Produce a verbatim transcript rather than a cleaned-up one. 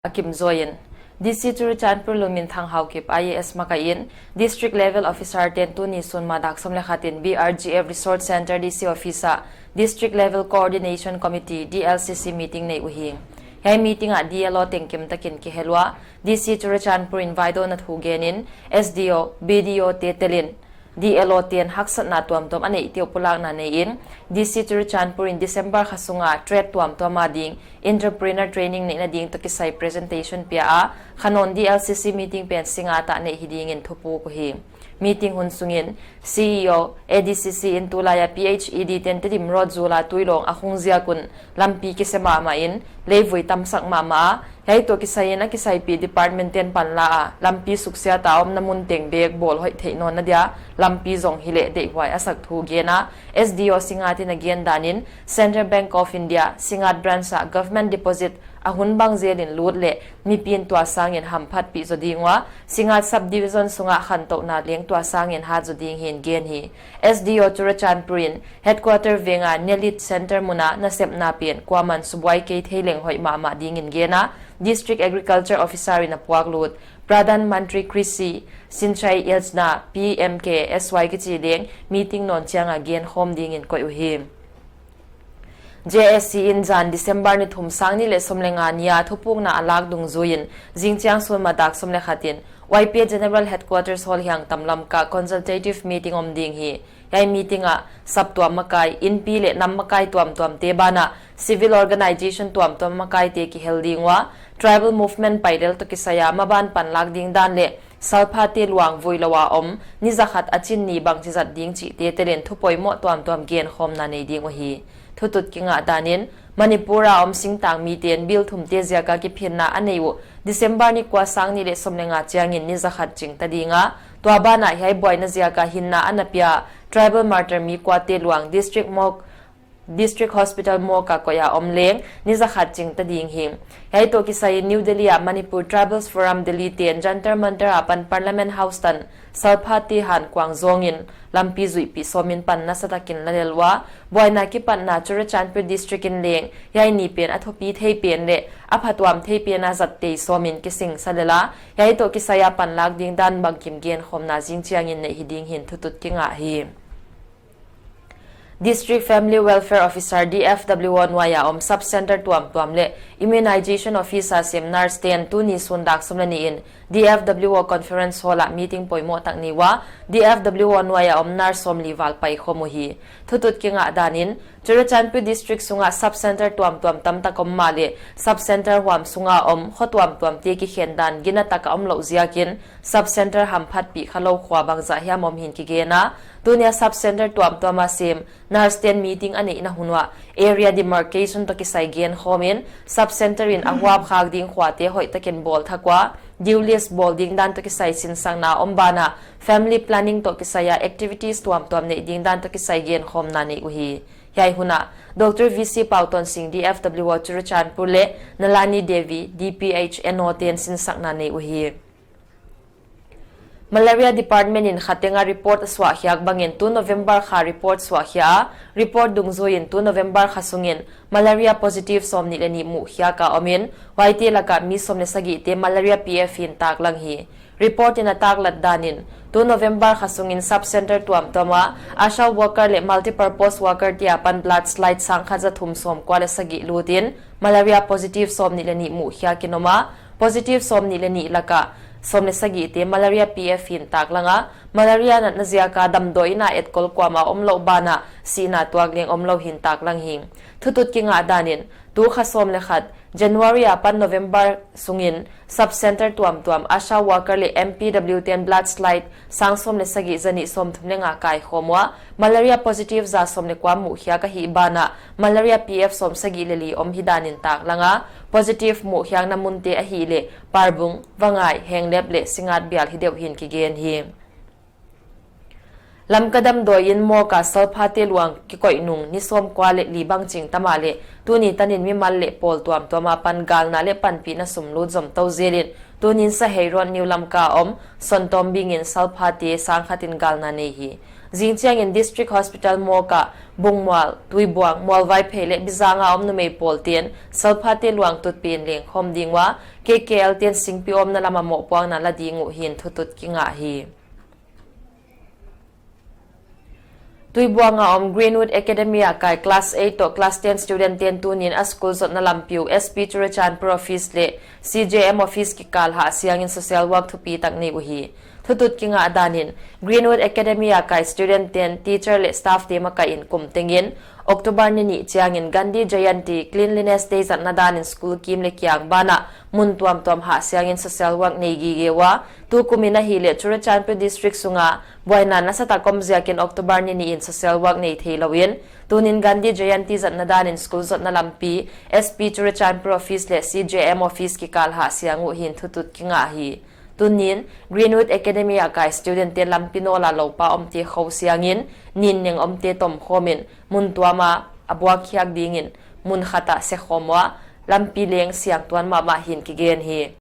a kimzaw in. D C Churachandpur Lunminthang Haokip I A S makaih in, District Level Officer ten tuni sunma dak sawm leh khat in B R G F Resource Centre D C Office ah District Level Coordination Committee, D L C C meeting nei uhi. Hiai meeting ah D L O tengkim takin kihel ua, D C Churachandpur in vaidawnna thu gen in, S D O, B D O te tel in, D L O ten haksatna tuamtuam a neihte uh pulakna nei in, D C Churachandpur in December kha sunga trade tuamtuam a ding entrepreneur training neihna ding toh kisai presentation pia a, kha nawn D L C C meeting pen Singngat ah neih hi dingin thupuk uhi. Meeting hun sungin C E O, A D C C in tulai a P H E D ten Tedim Road zul a tuilawng a hung ziak un lampi kise mahmah in, leivui tamsak mahmah a, hiai toh kisai in a kisaipih department ten panla a, lampi suksiat a omna mun teng bek bawl hoih theih nawnna dia lampi zong hileh deihhuai a sak thu gen a, S D O Singngat in a gen dan in, Central Bank of India Singngat Branch ah government deposit a hun bang zel in lut leh mipi'n tua sangin hamphatpih zaw ding ua, Singngat Subdivision sungah khantouhna leng tua sangin hat zaw ding hi'n gen hi. S D O Churachandpur in Headquarter venga Nelit Centre mun a nasepna pen kuaman subuai kei thei leng hoih mahmah dingin gen a, District Agriculture Officer in a puaklut Pradhan Mantri Krishi Sinchai Yojana, P M K S Y kichi leng meeting nawn chiang a genkhawm dingin koih uhi. J A C in zan December ni thum, sang nih leh sawm leh nga ni a thupukna a lak dungzui in, zingchiang sunma dak sawm leh khat in Y P A General Headquarters Hall Hiangtam Lamka consultative meeting om ding hi. Hiai meeting ah saptuam makai, inpi leh nam makai tuamtuamte banah civil organisation tuamtuam makaite kihel ding ua, tribal movement pailel toh kisai a maban panlak ding dan leh salphate luang vui lou a om, ni zakhat a chin ni bangchi zat ding chihte tel in thupoimoh tuamtuam genkhawmna nei ding uhi. Thutut kingah dan in, Manipur a om singtang mite'n bill thumte ziak a kiphinna a neih uh December ni kua, sang nih leh sawm leh nga chiangin ni zakhat ching ta ding a, tua banah hiai buaina ziak a hinna ana pia tribal martyr mi kuate luang District Mawk District Hospital Mawk a koih a om leng ni zakhat ching ta ding hi. Hiai toh kisai in New Delhi ah Manipur Tribals Forum Delhi ten Jantar Mantar apan Parliament House tan salphate hankuang zawng in lampi zuihpih sawm in pan nasatakin la lel ua, buaina kipatna Churachandpur District in leng hiai ni pen a thupi thei pen leh a phatuam thei pen a zat tei sawm in kisingsa lel a, hiai toh kisai a panlak ding dan bangkim genkhawmna zingchiangin neih hi ding hi'n thutut kingah hi. District Family Welfare Officer, D F W O nuai a om sub-centre tuamtuam leh Immunization Officer sem nurse ten tuni sun dak sawm leh nih in D F W O Conference Hall ah meeting poimoh tak nei ua, D F W O nuai a om nurse sawmli val paikhawm uhi. Thutut kingah dan in, Churachandpur District sunga sub-centre tuamtuam tamtak om mahleh, sub-centre huam sunga om kho tuamtuamte kikhen dan ginatak a omlouh ziakin, sub-centre hamphatpih khalou khua bangzah hiam om hi'n kigen a, tuni a sub-centre tuamtuam a sem nurse ten meeting a neihna hun uah area demarcation toh kisai genkhawm in, sub-centre in a huap khak ding khuate hoihtakin bawl thak ua, due list bawl ding dan toh kisai sinsakna om banah family planning toh kisai a activities tuamtuam neih ding dan toh kisai genkhawmna nei uhi. Hiai hun ah Doctor V C Pautonsing, D F W O Churachandpur leh Nalani Devi, D P H N O ten sinsakna nei uhi. Malaria Department in kha teng a report a suahkhiak bangin tu November kha report suahkhia a, report dungzui in tu November kha sungin malaria positive sawmnih leh nih muhkhiak a om in, huaite laka mi sawm leh sagihte malaria P F in taklang hi. Report in a taklat dan in, tu November kha sungin sub-centre tuamtuam a ASHA worker leh multipurpose worker te apan blood slide sangkhat zathum sawmkua leh sagih lut in, malaria positive sawmnih leh nih muhkhiak in om a, positive sawmnih leh nih laka sawm leh sagihte malaria P F in taklang a, malaria natna ziak a damdawi inn a etkol kuamah omlouh banah sihna tuak leng omlou hi'n taklang hi. Thutut kingah dan in, tu kha sawm leh khat, January apan November sungin sub-centre tuamtuam ASHA worker leh M P W ten blood slide sang sawm leh sagih zanih sawmthum leh nga kaikhawm ua, malaria positive za sawm leh kua muhkhiak ahih banah malaria P F sawmsagih leh li om hi dan in taklang a, positive muhkhiakna munte ahihleh Parbung, Vangai, Henglep leh Singngat bial hi deuh hi'n kigen hi. Lamka damdawi inn morgue a salphate luang kikoih nung ni sawmkua leh li bangching ta mahleh, tuni tanin mimal leh pawl tuamtuam apan galna leh panpihna sum lut zomtou zel in, tunin Sahei Road New Lamka a om Sontombing in salphate sangkhat in galna nei hi. Zingchiangin District Hospital morgue ah Bungmual, Tuibuang, Mualvaiphei leh Bizang a om numei pawlte'n salphate luang tutpih in lengkhawm ding ua, K K L te'n singpi awmna lam ah mohpuakna la ding uh hi'n thutut kingah hi. Tuibuang a om Greenwood Academy a kai class eight toh class ten studentte'n tunin a school zotna lampi uh S P Churachandpur office leh C J M office kikal hahsiangin social work thupitak nei uhi. Thutut kingah danin, Greenwood Academy a kai studentte'n teacher leh staffte makaihin kum tengin October ni nih chiangin Gandhi Jayanti, Cleanliness Day zatna danin school kim leh kiang banah mun tuamtuam hahsiangin social work nei gige ua, tukumin ahihleh Churachandpur district sunga buaina nasatak om ziakin October ni nih in social work nei theilouin, tunin Gandhi Jayanti zatna danin school zotna lampi S P Churachandpur office leh C J M office kikal hahsiang uh hi'n thutut kingah hi. Tunin Greenwood Academy a kai studentte'n lampi nawl a loupa omte khosiangin, ninneng omte tomkhawmin, mun tuam a a buak khiak dingin mun khat ah sekhawm ua, lampi leng siangtuan mahmah hi'n kigen hi.